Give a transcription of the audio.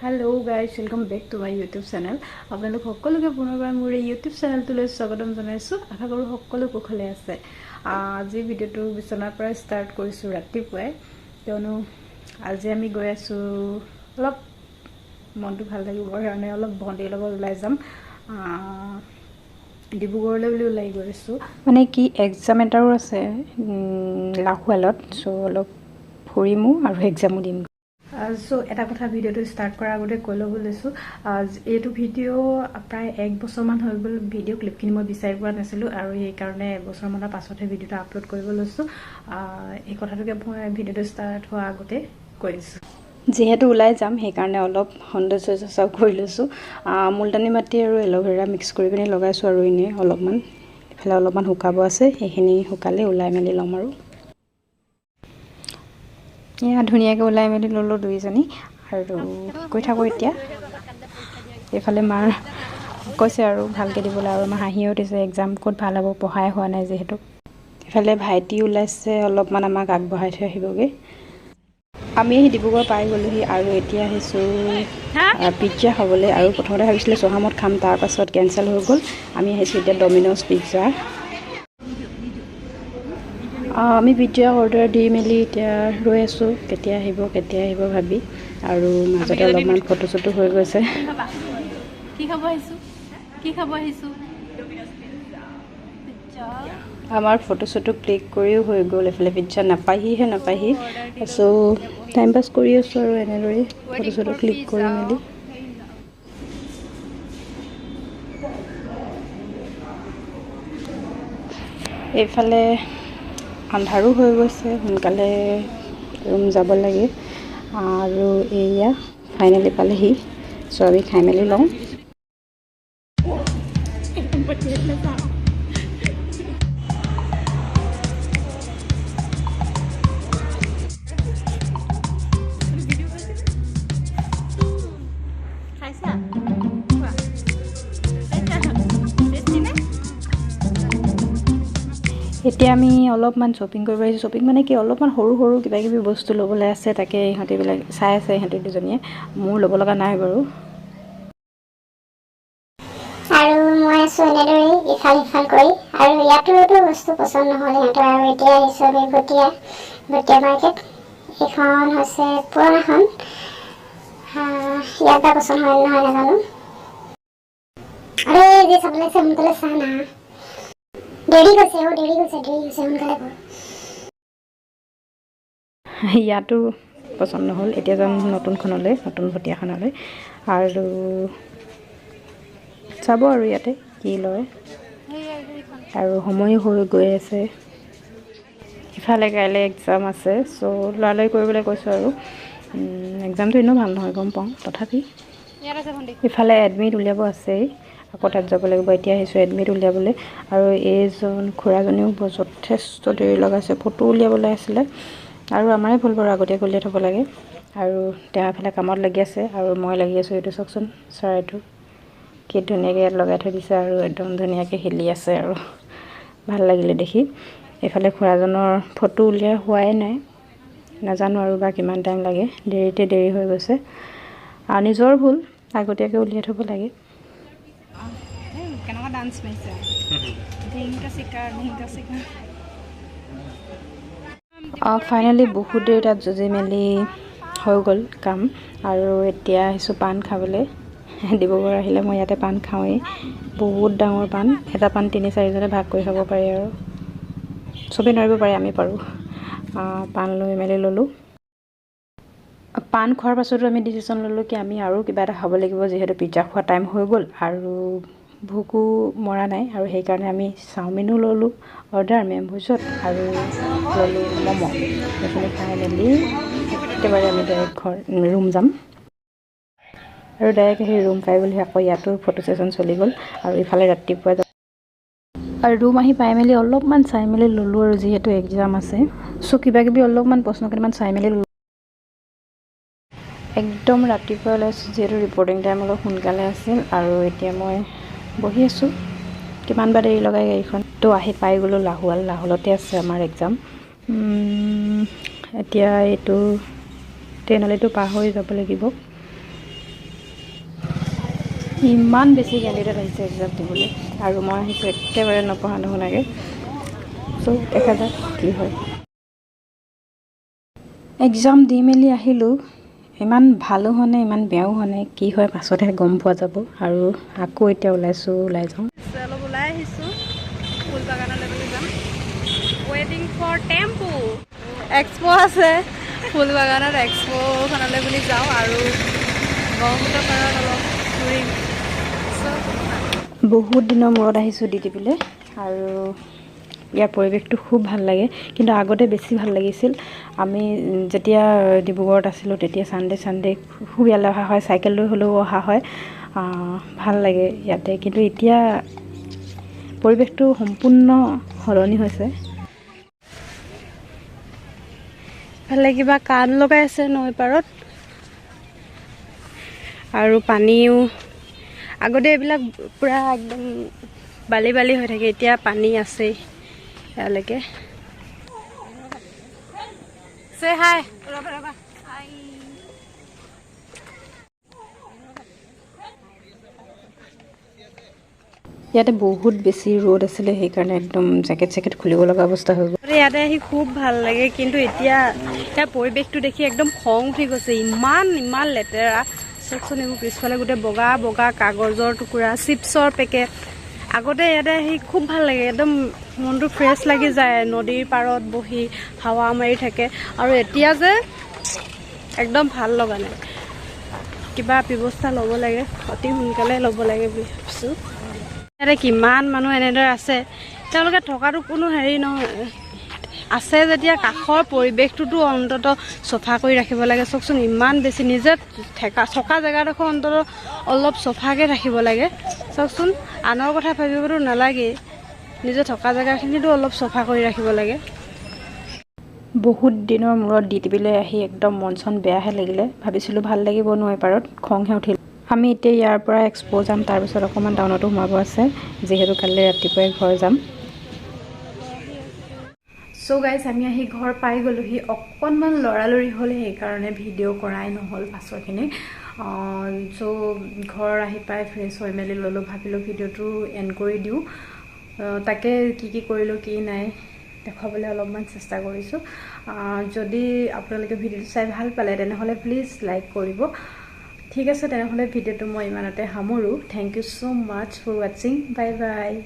Hello guys, welcome back to my YouTube channel. আপোনালোক সকলোকে পুনৰবাৰ মোৰ এই ইউটিউব চেনেলটোলৈ স্বাগতম জনাইছোঁ। আশা কৰোঁ সকলো কুশলে আছে। আজি ভিডিঅ'টো বিচনাৰ পৰা ষ্টাৰ্ট কৰিছোঁ ৰাতিপুৱাই, কিয়নো আজি আমি গৈ আছোঁ অলপ মনটো ভাল লাগিবৰ কাৰণে অলপ ভণ্টিৰ লগত ওলাই যাম, ডিব্ৰুগড়লৈ বুলি ওলাই গৈ আছোঁ। মানে কি এক্সাম এটাও আছে লাহোৱালত, চ' অলপ ফুৰিমো আৰু এক্সামো দিম। চ' এটা কথা ভিডিঅ'টো ষ্টাৰ্ট কৰাৰ আগতে কৈ ল'ব লৈছোঁ, এইটো ভিডিঅ' প্ৰায় এক বছৰমান হৈ গ'ল। ভিডিঅ' ক্লিপখিনি মই বিচাৰি পোৱা নাছিলোঁ আৰু সেইকাৰণে এবছৰমানৰ পাছতহে ভিডিঅ'টো আপলোড কৰিব লৈছোঁ। এই কথাটোকে মই ভিডিঅ'টো ষ্টাৰ্ট হোৱাৰ আগতে কৈ দিছোঁ। যিহেতু ওলাই যাম সেইকাৰণে অলপ সৌন্দৰ্য চৰ্চাও কৰি লৈছোঁ। মুলতানি মাটি আৰু এল'ভেৰা মিক্স কৰি পিনি লগাইছোঁ আৰু এনেই অলপমান ইফালে অলপমান শুকাব আছে, সেইখিনি শুকালে ওলাই মেলি ল'ম। আৰু এয়া ধুনীয়াকৈ ওলাই মেলি ল'লোঁ দুইজনী আৰু গৈ থাকোঁ। এতিয়া এইফালে মাৰ কৈছে আৰু ভালকৈ দিবলৈ, আৰু মাৰ হাঁহিও উঠিছে, এক্সাম ক'ত ভাল হ'ব, পঢ়াই হোৱা নাই যিহেতু। ইফালে ভাইটি ওলাইছে অলপমান আমাক আগবঢ়াই থৈ আহিবগৈ। আমি আহি ডিব্ৰুগড় পাই গ'লোহি আৰু এতিয়া আহিছোঁ পিজ্জা খাবলৈ। আৰু প্ৰথমতে ভাবিছিলোঁ চহামত খাম, তাৰপাছত কেঞ্চেল হৈ গ'ল। আমি আহিছোঁ এতিয়া ডমিন'জ পিজ্জা। আমি পিজ্জা অৰ্ডাৰ দি মেলি এতিয়া ৰৈ আছোঁ, কেতিয়া আহিব কেতিয়া আহিব ভাবি। আৰু মাজতে অলপমান ফটো চটো হৈ গৈছে। আমাৰ ফটো চটো ক্লিক কৰিও হৈ গ'ল। এইফালে পিজ্জা নাপাহিহে নাপাহি, চ' টাইম পাছ কৰি আছোঁ আৰু এনেদৰেই ফটো চটো ক্লিক কৰি মেলি। এইফালে আন্ধাৰো হৈ গৈছে, সোনকালে ৰুম যাব লাগে। আৰু এয়া ফাইনেলি পালেহি, চ' আমি খাই মেলি লওঁ। এতিয়া আমি অলপমান শ্বপিং কৰিব আহিছোঁ। শ্বপিং মানে কি, অলপমান সৰু সৰু কিবা কিবি বস্তু ল'বলৈ আছে, তাকে ইহঁতিবিলাক চাই আছে, ইহঁতি দুজনীয়ে। মোৰ ল'ব লগা নাই বাৰু। আৰু মই আছোঁ এনেদৰেই ইফাল সিফাল কৰি, আৰু ইয়াতোতো বস্তু পচন্দ নহ'ল সিহঁতৰ। আৰু এতিয়া আহিছোঁ আমি ভটিয়া ভটিয়া মাৰ্কেট। এইখন হৈছে পুৰণাখন, ইয়াত বা পচন্দ হয় নহয় নাজানো। আৰে যি চাবলৈ আছে সোনকালে চা না, দেৰি হৈছে অ', দেৰি হৈছে, দেৰি হৈছে, সোনকালে কৰ। ইয়াতো পচন্দ নহ'ল, এতিয়া যাম নতুনখনলৈ, নতুন ভটিয়াখনলৈ। আৰু চাব আৰু ইয়াতে কি লয়। আৰু সময়ো হৈ গৈ আছে, ইফালে কাইলৈ এক্সাম আছে, চ' লৰালৰি কৰিবলৈ কৈছোঁ। আৰু এক্সামটো এনেও ভাল নহয় গম পাওঁ, তথাপি ইফালে এডমিট উলিয়াব আছেই, আকৌ তাত যাব লাগিব। এতিয়া আহিছোঁ এডমিট উলিয়াবলৈ। আৰু এইজন খুৰাজনেও যথেষ্ট দেৰি লগাইছে, ফটো উলিয়াবলৈ আছিলে। আৰু আমাৰে ভুল বাৰু, আগতীয়াকৈ উলিয়াই থ'ব লাগে। আৰু তেওঁ এফালে কামত লাগি আছে আৰু মই লাগি আছোঁ। এইটো চাওকচোন চৰাইটো কি ধুনীয়াকৈ ইয়াত লগাই থৈ দিছে আৰু একদম ধুনীয়াকৈ হিলি আছে আৰু ভাল লাগিলে দেখি। এইফালে খুৰাজনৰ ফটো উলিয়াই হোৱাই নাই, নাজানো আৰু বা কিমান টাইম লাগে, দেৰিতে দেৰি হৈ গৈছে। আৰু নিজৰ ভুল, আগতীয়াকৈ উলিয়াই থ'ব লাগে। কেনেকুৱা ডান্স মাৰিছে, ফাইনেলি বহুত দেৰি তাত যুঁজি মেলি হৈ গ'ল কাম। আৰু এতিয়া আহিছোঁ পাণ খাবলৈ। ডিব্ৰুগড় আহিলে মই ইয়াতে পাণ খাওঁৱেই, বহুত ডাঙৰ পাণ, এটা পাণ তিনি চাৰিজনে ভাগ কৰি খাব পাৰি। আৰু চবেই নোৱাৰিব পাৰে, আমি পাৰোঁ। পাণ লৈ মেলি ল'লোঁ। পাণ খোৱাৰ পাছতো আমি ডিচিশ্যন ল'লোঁ কি আমি আৰু কিবা এটা খাব লাগিব, যিহেতু পিজ্জা খোৱা টাইম হৈ গ'ল আৰু ভোকো মৰা নাই। আৰু সেইকাৰণে আমি চাওমিনো ল'লোঁ অৰ্ডাৰ মেমভোজত, আৰু ল'লোঁ ম'ম'। সেইখিনি খাই মেলি একেবাৰে আমি ডাইৰেক্ট ঘৰ ৰুম যাম। আৰু ডাইৰেক্ট সেই ৰুম পাই গ'লহি। আকৌ ইয়াতো ফটো ছেশ্যন চলি গ'ল। আৰু ইফালে ৰাতিপুৱা যাম। আৰু ৰুম আহি পাই মেলি অলপমান চাই মেলি ল'লোঁ আৰু যিহেতু এক্সাম আছে, চ' কিবা কিবি অলপমান প্ৰশ্ন কেইটামান চাই মেলি ল'লোঁ। একদম ৰাতিপুৱা ওলাইছোঁ, যিহেতু ৰিপৰ্টিং টাইম অলপ সোনকালে আছিল। আৰু এতিয়া মই বহি আছোঁ, কিমান বা দেৰি লগাই গাড়ীখন। তো আহি পাই গ'লোঁ লাহোৱাল, লাহোৱালতে আছে আমাৰ এক্সাম। এতিয়া এইটো ট্ৰেইনলৈতো পাৰ হৈ যাব লাগিব। ইমান বেছি কেণ্ডিডেট আহিছে এক্সাম দিবলৈ আৰু মই আহিছোঁ একেবাৰে নপঢ়া নুশুনাকৈ। চ' দেখা যাওক কি হয়। এক্সাম দি মেলি আহিলোঁ, ইমান ভালো হোৱা নাই, ইমান বেয়াও হোৱা নাই, কি হয় পাছতহে গম পোৱা যাব। আৰু আকৌ এতিয়া ওলাইছোঁ, ওলাই যাওঁ, অলপ ওলাই আহিছোঁ ফুল বাগানলৈ বুলি যাম। ৱেইটিং ফৰ টেম্পু, এক্সপ' আছে ফুল বাগানত, এক্সপ'খনলৈ বুলি যাওঁ আৰু ব্ৰহ্মপুত্ৰ পাৰত অলপ ফুৰিম। বহুত দিনৰ মূৰত আহিছোঁ ডিটিপিলৈ আৰু ইয়াৰ পৰিৱেশটো খুব ভাল লাগে। কিন্তু আগতে বেছি ভাল লাগিছিল। আমি যেতিয়া ডিব্ৰুগড়ত আছিলোঁ তেতিয়া ছানডে ছানডে খুব ইয়ালৈ অহা হয়, চাইকেল লৈ হ'লেও অহা হয়। ভাল লাগে ইয়াতে। কিন্তু এতিয়া পৰিৱেশটো সম্পূৰ্ণ সলনি হৈছে। ইফালে কিবা কাণ লগাই আছে নৈ পাৰত আৰু পানীও আগতে এইবিলাক পূৰা একদম বালি বালি হৈ থাকে, এতিয়া পানী আছেই ইয়ালৈকে। Say hi. ইয়াতে বহুত বেছি ৰ'দ আছিলে, সেইকাৰণে একদম জেকেট চেকেট খুলিব লগা অৱস্থা হৈ গ'ল। ইয়াতে আহি খুব ভাল লাগে, কিন্তু এতিয়া ইয়াৰ পৰিৱেশটো দেখি একদম খং উঠি গৈছে। ইমান ইমান লেতেৰা। চাওকচোন এইবোৰ পিছফালে গোটেই বগা বগা কাগজৰ টুকুৰা, চিপছৰ পেকেট। আগতে ইয়াতে আহি খুব ভাল লাগে, একদম মনটো ফ্ৰেছ লাগি যায়, নদীৰ পাৰত বহি হাৱা মাৰি থাকে। আৰু এতিয়া যে একদম ভাল লগা নাই। কিবা ব্যৱস্থা ল'ব লাগে, অতি সোনকালে ল'ব লাগে বুলি ভাবিছোঁ। ইয়াতে কিমান মানুহ এনেদৰে আছে, তেওঁলোকে থকাটো কোনো হেৰি নহয়। আছে যেতিয়া কাষৰ পৰিৱেশটোতো অন্ততঃ চফা কৰি ৰাখিব লাগে। চাওকচোন ইমান বেছি নিজে থকা জেগাডোখৰ অন্ততঃ অলপ চফাকৈ ৰাখিব লাগে। চাওকচোন আনৰ কথা ভাবিবতো নালাগেই, নিজে থকা জেগাখিনিতো অলপ চফা কৰি ৰাখিব লাগে। বহুত দিনৰ মূৰত ডিটিপিলৈ আহি একদম মন চন বেয়াহে লাগিলে। ভাবিছিলোঁ ভাল লাগিব নৈ পাৰত, খংহে উঠিল। আমি এতিয়া ইয়াৰ পৰা এক্সপ' যাম, তাৰপিছত অকণমান টাউনতো সোমাব আছে, যিহেতু কাইলৈ ৰাতিপুৱাই ঘৰ যাম। চ' গাইজ, আমি আহি ঘৰ পাই গ'লোহি। অকণমান লৰালৰি হ'ল, সেইকাৰণে ভিডিঅ' কৰাই নহ'ল পাছৰখিনি। চ' ঘৰ আহি পাই ফ্ৰেছ হৈ মেলি ল'লোঁ, ভাবিলোঁ ভিডিঅ'টো এণ্ড কৰি দিওঁ। তাকে কি কি কৰিলোঁ কি নাই দেখুৱাবলৈ অলপমান চেষ্টা কৰিছোঁ। যদি আপোনালোকে ভিডিঅ'টো চাই ভাল পালে তেনেহ'লে প্লিজ লাইক কৰিব। ঠিক আছে, তেনেহ'লে ভিডিঅ'টো মই ইমানতে সামৰোঁ। Thank you so much for watching. Bye bye.